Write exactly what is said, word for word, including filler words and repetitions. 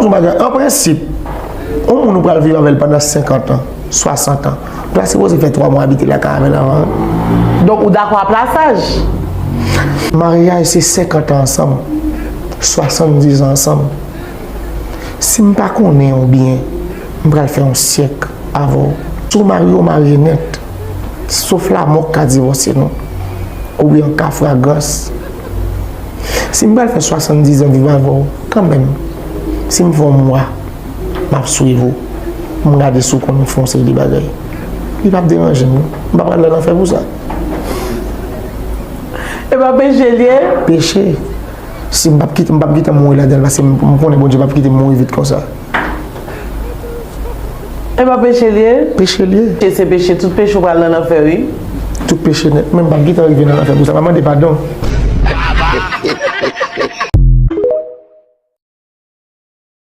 Yon bagay, an prensip, yon moun ou pral viv avè l pandan senkant an, swasant an, ou ta sipoze fè twa mwa abite lakay avè l avan. Donk, ou dakò a plasaj? Maryaj se senkant an ansanm, swasanndiz an ansanm. Si m pa konnen w byen, m pral fè yon syèk avè w. Si w marye, w marye nèt. Sof lamò k ka divòse nou. Oubyen an ka fragrans. Si m pral fè swasanndiz an viv avè w, kanmenm, si m fè yon mwa, m ap swiv ou, pou m gade si w konn fè yon seri de bagay. Li p ap deranje m, non. M pa pral nan lanfè pou sa. E pa peche l ye? Peche. Si m p ap kite, m p ap kite m mouri ladan l, paske m, m konnen Bondye p ap kite m mouri vit konsa. E pa peche l ye? Peche l ye. Peche se peche, tout peche ou pral nan lanfè, wi. Tout peche nèt. Men m p ap kite rive nan lanfè pou sa. M ap mande padon.